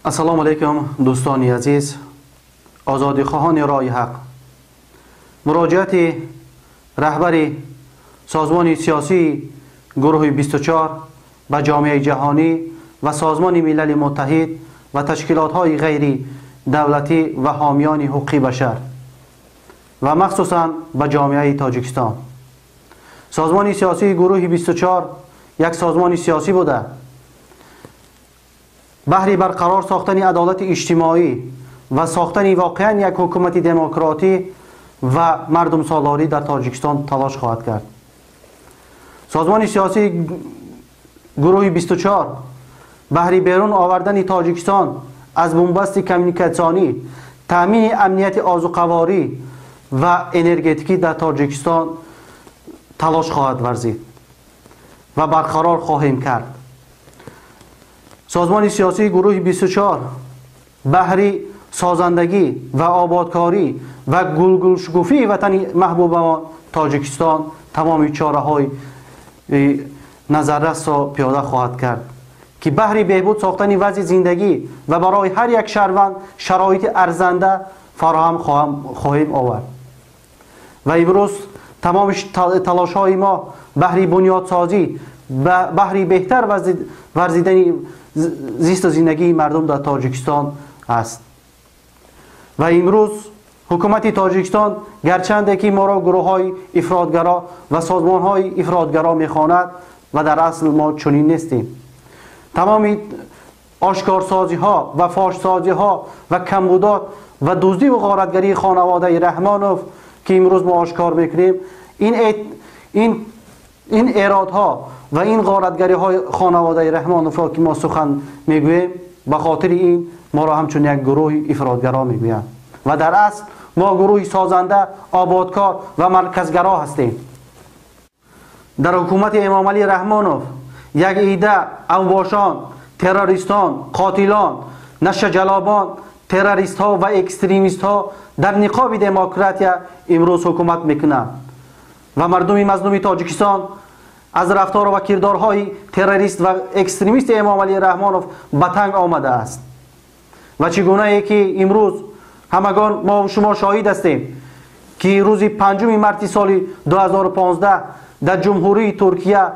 Ассалому алайкум, дӯстони азиз, озодихоҳони роҳи ҳақ. Муроҷиати раҳбари созмони сиёсии гурӯҳи 24 ба ҷомеаи ҷаҳонӣ ва Созмони Милали Муттаҳид ва ташкилотҳои ғайридавлатӣ ва ҳомиёни ҳуқуқи башар ва махсусан ба ҷомеаи Тоҷикистон. Созмони сиёсии гурӯҳи 24 як созмони сиёсӣ буда, баҳри барқарор сохтани адолати иҷтимоӣ ва сохтани воқеан як ҳукумати демократӣ ва мардумсолорӣ дар Тоҷикистон талош хоҳад кард. Созмони сиёсии гурӯҳи 24 баҳри берун овардани Тоҷикистон аз бунбасти коммуникатсионӣ, таъмини амнияти озуқаворӣ ва энергетикӣ дар Тоҷикистон талош хоҳад варзид ва барқарор хоҳем кард. Созмони сиёсии гурӯҳи 24 баҳри созандагӣ ва ободкорӣ ва гулгулшукуфии ватани маҳбубамон Тоҷикистон тамоми чораҳои назаррасро пиёда хоҳад кард, ки баҳри беҳбуд сохтани вазъи зиндагӣ ва барои ҳар як шаҳрванд шароити арзанда фароҳам хоҳем овард. Ва имрӯз тамоми талошҳои мо баҳри бунёдсозӣ, баҳри беҳтар варзидани зисту зиндагии мардум дар Тоҷикистон аст. Ва имрӯз ҳукумати Тоҷикистон гарчанде ки моро гурӯҳҳои ифротгаро ва созмонҳои ифротгаро мехонад, ва дар асл мо чунин нестем. Тамоми ошкорсозиҳо ва фошсозиҳо ва камбудот ва дуздиву ғоратгарии хонаводаи Раҳмонов, ки имрӯз мо ошкор мекунем, ин эродҳо ва ин ғоратгариҳои хонаводаи Раҳмоновро ки мо сухан мегӯем, ба хотири ин моро ҳамчун як гурӯҳи ифротгаро мегӯянд. Ва дар асл мо гурӯҳи созанда, ободкор ва марказгаро ҳастем. Дар ҳукумати Эмомалӣ Раҳмонов як ида авбошон, террористон, қотилон, нашаҷалобон, террористҳо ва экстремистҳо дар ниқоби демократия имрӯз ҳукумат мекунанд ва мардуми мазлуми Тоҷикистон аз рафтору ва кирдорҳои террорист ва экстремисти Эмомалӣ Раҳмонов ба танг омадааст. Ва чӣ гунае ки имрӯз ҳамагон мо шумо шоҳид ҳастем, ки рӯзи 5 марти соли 2015 дар Ҷумҳурии Туркия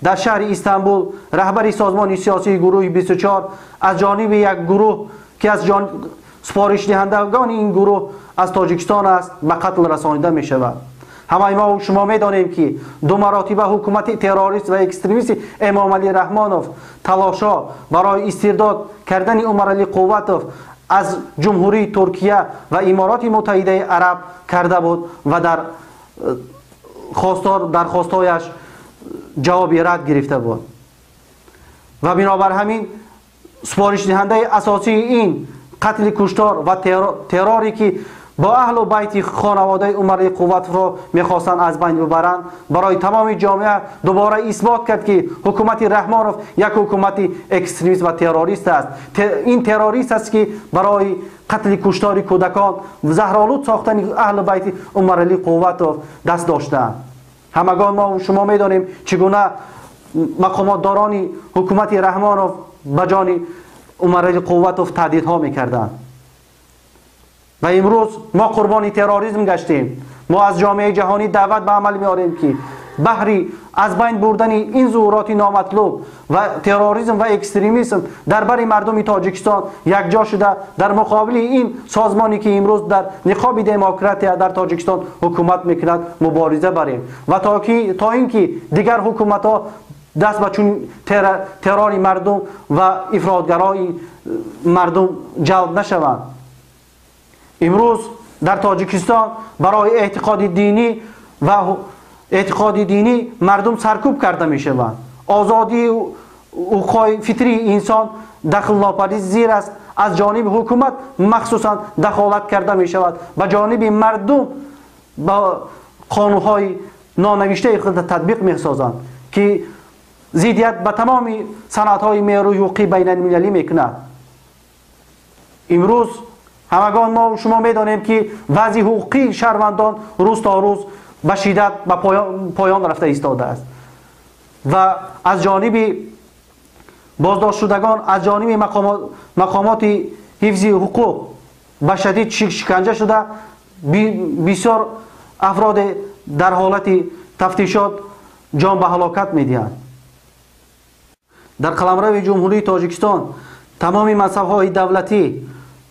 дар шаҳри Истанбул раҳбари созмони сиёсии гурӯҳи 24 аз ҷониби як гурӯҳ, ки аз супоришдиҳандагони ин гурӯҳ аз Тоҷикистон аст, ба қатл расонида мешавад. Ҳамаи мо шумо медонем, ки ду маротиба ҳукумати террорист ва экстремисти Эмомалӣ Раҳмонов талошҳо барои истирдод кардани Умаралӣ Қувватов аз Ҷумҳурии Туркия ва Имороти Муттаҳидаи Араб карда буд ва дар дархостҳояш ҷавоби рад гирифта буд. Ва бинобар ҳамин супоришдиҳандаи асосии ин қатли куштор ва терроре, ки бо аҳлу байти хонаводаи Умаралӣ Қувватовро мехостанд аз байн бибаранд, барои тамоми ҷомеа дубора исбот кард, ки ҳукумати Раҳмонов як ҳукумати экстремист ва террорист аст. Ин террорист аст, ки барои қатли куштори кӯдакон, заҳролуд сохтани аҳлу байти Умаралӣ Қувватов даст доштаанд. Ҳамагон мо шумо медонем, чӣ гуна мақомотдорони ҳукумати Раҳмонов ба ҷони Умаралӣ Қувватов таҳдидҳо мекарданд. Ва имрӯз мо қурбони терроризм гаштем. Мо аз ҷомеаи ҷаҳонӣ даъват ба амал меорем, ки баҳри аз байн бурдани ин зуҳуроти номатлуб ва терроризм ва экстремизм дар бари мардуми Тоҷикистон якҷо шуда, дар муқобили ин созмоне, ки имрӯз дар ниқоби демократия дар Тоҷикистон ҳукумат мекунад, мубориза барем ва то ин ки дигар ҳукуматҳо даст ба чун террори мардум ва ифротгарои мардум ҷалб нашаванд. Имрӯз дар Тоҷикистон барои эътиқоди динӣ ва эътиқоди динӣ мардум саркӯб карда мешаванд. Озодии ҳуқуқҳои фитрии инсон дахлнопазир аст. Аз ҷониби ҳукумат махсусан дахолат карда мешавад, ба ҷониби мардум ба қонунҳои нонавиштаи худ татбиқ месозанд, ки зиддият ба тамоми санадҳои меъёрии ҳуқуқии байналмилалӣ мекунад. Имрӯз ҳамагон мо шумо медонем, ки вазъи ҳуқуқии шаҳрвандон рӯз то рӯз ба шиддат ба поён рафта истодааст ва аз ҷониби Боздоштшудагон аз ҷониби мақомоти ҳифзи ҳуқуқ ба шадид шиканҷа шуда, бисёр афроде дар ҳолати тафтишот ҷон ба ҳалокат медиҳанд. Дар қаламрави Ҷумҳурии Тоҷикистон тамоми мансабҳои давлатӣ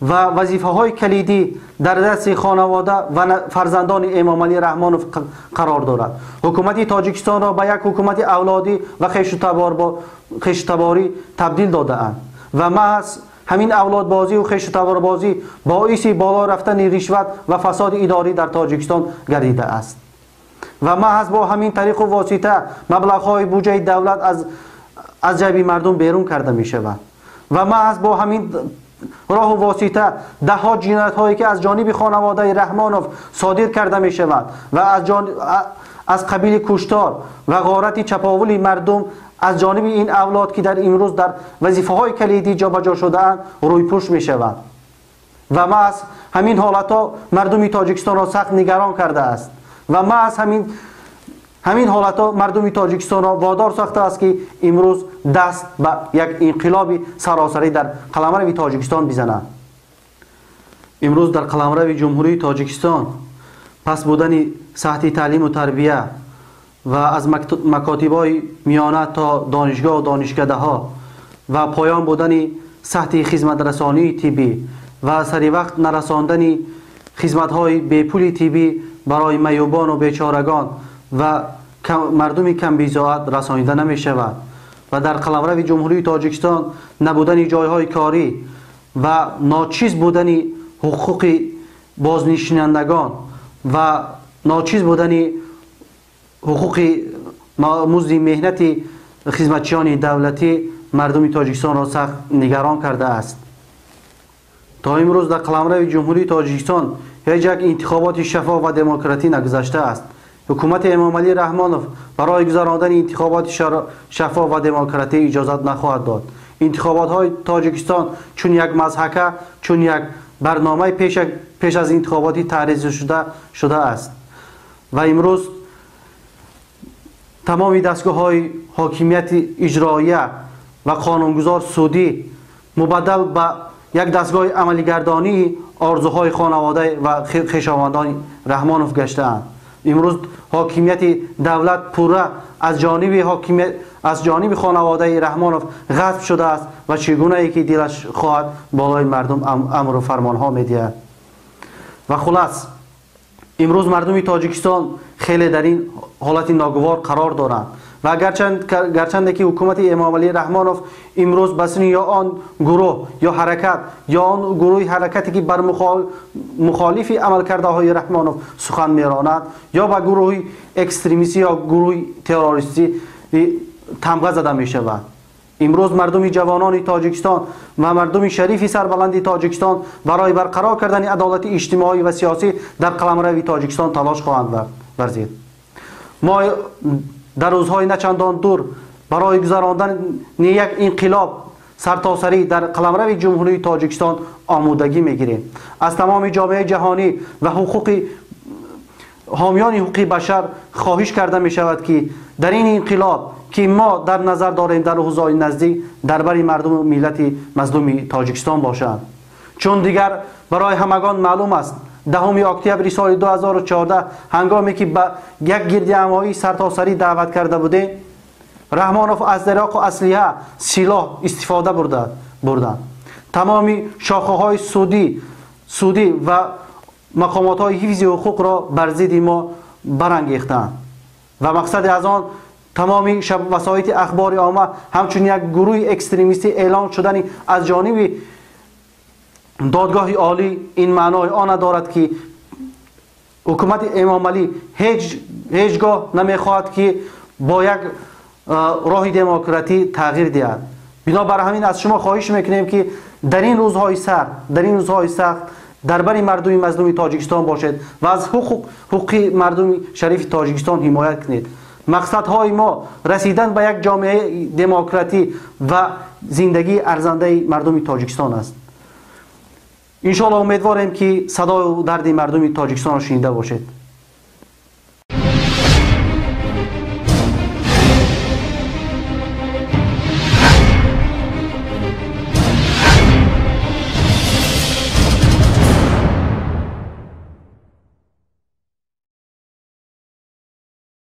ва вазифаҳои калидӣ дар дасти хонавода ва фарзандони Эмомалӣ Раҳмонов қарор дорад. Ҳукумати Тоҷикистонро ба як ҳукумати авлодӣ ва хешутаборӣ табдил додаанд ва маҳз ҳамин авлодбозӣ ва хешутаборбозӣ боиси боло рафтани ришват ва фасоди идорӣ дар Тоҷикистон гардидааст. Ва маҳз бо ҳамин тариқу восита маблағҳои буҷаи давлат аз ҷайби мардум берун карда мешавад. Ва маҳз бо ҳамин роҳу восита даҳҳо ҷиноятҳое ки аз ҷониби хонаводаи Раҳмонов содир карда мешавад ва аз қабили куштор ва ғорати чаповули мардум аз ҷониби ин авлод ки дар имрӯз дар вазифаҳои калидӣ ҷобаҷо шудаанд рӯйпӯш мешавад. Ва маҳз ҳамин ҳолатҳо мардуми Тоҷикистонро сахт нигарон кардааст ва маҳз ҳамин ҳолатҳо мардуми Тоҷикистонро водор сохтааст ки имрӯз даст ба як инқилоби саросарӣ дар қаламрави Тоҷикистон бизананд. Имрӯз дар қаламрави Ҷумҳурии Тоҷикистон пас будани сатҳи таълиму тарбия ва аз макотибҳои миёна то донишгоҳу донишкадаҳо ва поён будани сатҳи хизматрасонии тиббӣ ва саривақт нарасондани хизматҳои бепули тиббӣ барои маъюбону бечорагон ва мардуми камбизоат расонида намешавад ва дар қаламрави Ҷумҳурии Тоҷикистон набудани ҷойҳои корӣ ва ночиз будани ҳуқуқи бознишинандагон ва ночиз будани ҳуқуқи музди меҳнати хизматчиёни давлатӣ мардуми Тоҷикистонро сахт нигарон кардааст. То имрӯз дар қаламрави Ҷумҳурии Тоҷикистон ҳеҷ як интихоботи шаффоф ва демократӣ нагузаштааст. Ҳукумати Эмомалӣ Раҳмонов барои гузарондани интихоботи шаффоф ва демократӣ иҷозат нахоҳад дод. Интихоботҳои Тоҷикистон чун як мазҳака, чун як барномаи пеш аз интихоботӣ таъриф шудааст ва имрӯз тамоми дастгоҳҳои ҳокимияти иҷроия ва қонунгузор судӣ мубаддал ба як дастгоҳи амалигардонии орзуҳои хонавода ва хешовандони Раҳмонов гаштаанд. Имрӯз ҳокимияти давлат пурра аз ҷониби хонаводаи Раҳмонов ғасб шудааст ва чӣ гунае ки дилаш хоҳад болои мардум амру фармонҳо медиҳад. Ва хулас, имрӯз мардуми Тоҷикистон хеле дар ин ҳолати ногувор қарор доранд ва гарчанде ки ҳукумати Эмомалӣ Раҳмонов имрӯз ба сини ё он гурӯҳ ё ҳаракат ё он гурӯҳи ҳаракате ки бар мухолифи амалкардаҳои Раҳмонов сухан меронад ё ба гурӯҳи экстремистӣ ё гурӯҳи террористӣ тамға зада мешавад. Имрӯз мардуми ҷавонони Тоҷикистон ва мардуми шарифи сарбаланди Тоҷикистон барои барқарор кардани адолати иҷтимоӣ ва сиёсӣ дар қаламрави Тоҷикистон талош хоҳанд варзид. Мо дар рӯзҳои начандон дур барои гузарондани як инқилоб сартосарӣ дар қаламрави Ҷумҳурии Тоҷикистон омодагӣ мегирем. Аз тамоми ҷомеаи ҷаҳонӣ ва ҳомиёни ҳуқуқи башар хоҳиш карда мешавад ки дар ин инқилоб ки мо дар назар дорем дар рӯзҳои наздик дар бари мардуму миллати мазлуми Тоҷикистон бошанд. Чун дигар барои ҳамагон маълум аст, 10 октябри соли 2014 ҳангоме ки ба як гирдиҳамоии сартосарӣ даъват карда будем, Раҳмонов аз дароқу аслиҳа силоҳ истифода бурданд. Тамоми шохаҳои судӣ ва мақомотҳои ҳифзи ҳуқуқро бар зидди мо барангехтанд ва мақсади аз он тамоми васоити ахбори омма ҳамчун як гурӯҳи экстремистӣ эълон шудани аз ҷониби додгоҳи олӣ ин маънои она дорад ки ҳукумати Эмомалӣ ҳеҷ гоҳ намехоҳад ки бо як роҳи демократӣ тағйир диҳад. Бинобар ҳамин аз шумо хоҳиш мекунем ки дар ин рӯзҳои сахт дар бари мардуми мазлуми Тоҷикистон бошед ва аз ҳуқуқи мардуми шарифи Тоҷикистон ҳимоят кунед. Мақсадҳои мо расидан ба як ҷомеаи демократӣ ва зиндагии арзандаи мардуми Тоҷикистон аст. Иншоалло умедворем ки садою дарди мардуми Тоҷикистонро шунида бошед.